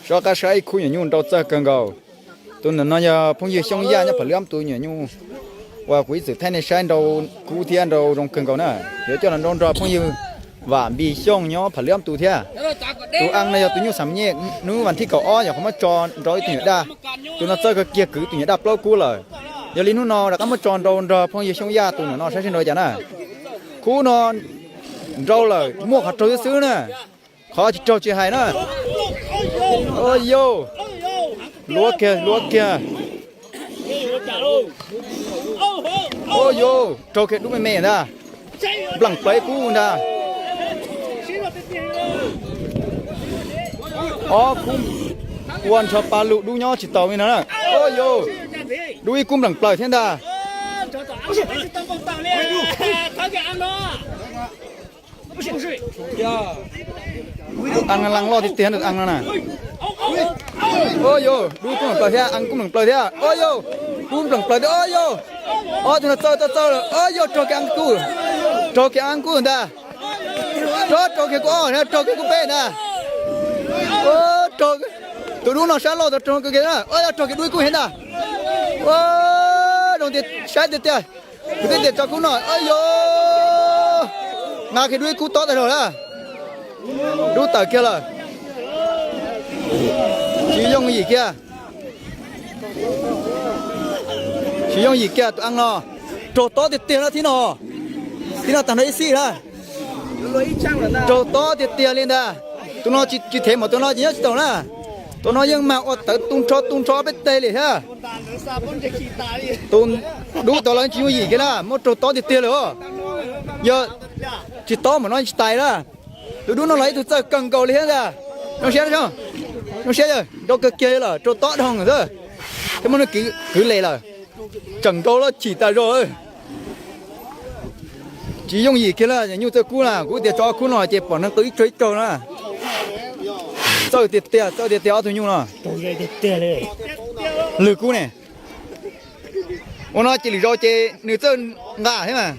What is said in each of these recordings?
Rov qab saib ib khub nyuam nyuj nrau txawj kawg nkaus. Tus ntawm no yog phooj ywg Xyooj Yaj nyob Phav Lwm Ob tug nyuam nyuj uas kuv ib txwm thaij nej saib nrau kub thiab nrau zoo kawg nkaus na. Yuav coj los nrau nrog phooj ywg Vam Npis Xyooj nyob Phav Lwm Ob tug thiab. Tus Eeb no yog tus nyuj Xam Nyej, hnub vas thib kaum ob yog qhov muab tso nrau ib tug nyuam daj. Tus no txawj kawg kiag kwv tus nyuam daj plaub kub lawm. Yog li hnub no rov qab muab tso nrau nrog phooj ywg Xyooj Yaj tus ntawm no saib seb nrau cas na. Khub no nrau lawm muaj qhov raug xwb xwb na. Qhov tsis raug tsis hais na. Au yau, luav kiag luav kiag. Au yau, raug kiag dub me me ntag. Npleem plaws ib kub ntag. Ob kub ua nrho pa lug dub nyob tsis taus li no na. Au yau, dub ib kub npleem plaws thiab ntag. Tus Eeb laj loj tiag tiag tus Eeb no na. Au yau, dub kub npleem plaws thiab, Eeb kub npleem plaws thiab. Au yau, dub npleem plaws thiab, au yau. Ob tug no txawj txawj txawj lawm, au yau, raug kiag Eeb kub. Raug kiag Eeb kub ntag. Raug, raug kiag kub ob, raug kiag kub peb ntag. Tus dub no sab laug tau raug kiag na, au yau, raug kiag dub ib kub thiab ntag. Ua, zoo tiag saib tiag tiag. Kuv twb tias tso kub no, au yau, nqa kiag dub ib kub tob tag zog lawm. Dub tawm kiag lawm. Tsis yooj yim kiag. Tsis yooj yim kiag tus Eeb no. Raug tob tiag tiag na thib no. Thib no tag nrho ib xib na. Raug tob tiag tiag li ntag. Tus no tsis them mas tus no ces nyob tsis tau na. Tus no yeej mag ua tawv tu nrho tu nrho peb teg li thiab. Tus dub tau los tsis yooj yim kiag na, muab raug tob tiag tiag li os. Yog tsis tob mas no tsis tais na. Tus dub no los ib tug txawj kawg nkaus li thiab ntag. Zoo siab, zoo siab, nrau kawg kiag li lawm, raug tob dhau xwb. Thiab muab nws kwv les lawm. Tseem nrau lawm chim tas zog. Tsis yooj yim kiag lawm, nyuj txawj kub na, kuv tias tso ob khub no ces pom neeg qw ib tsaug ib tsaug na. Txawj tiag tiag, txawj tiag tiag ob tug nyuj no. Lwg kub ne. Ua no ces lwm zaus ces nws txawj nqa thiab mas.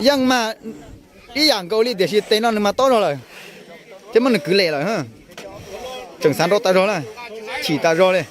Yeej mag ib yam nkaus li tiam sis tes no nws mag tob zog lawm. Thiab muab nws kwv les lawm. Tseem xav nrau tas zog na. Chim tas zog li.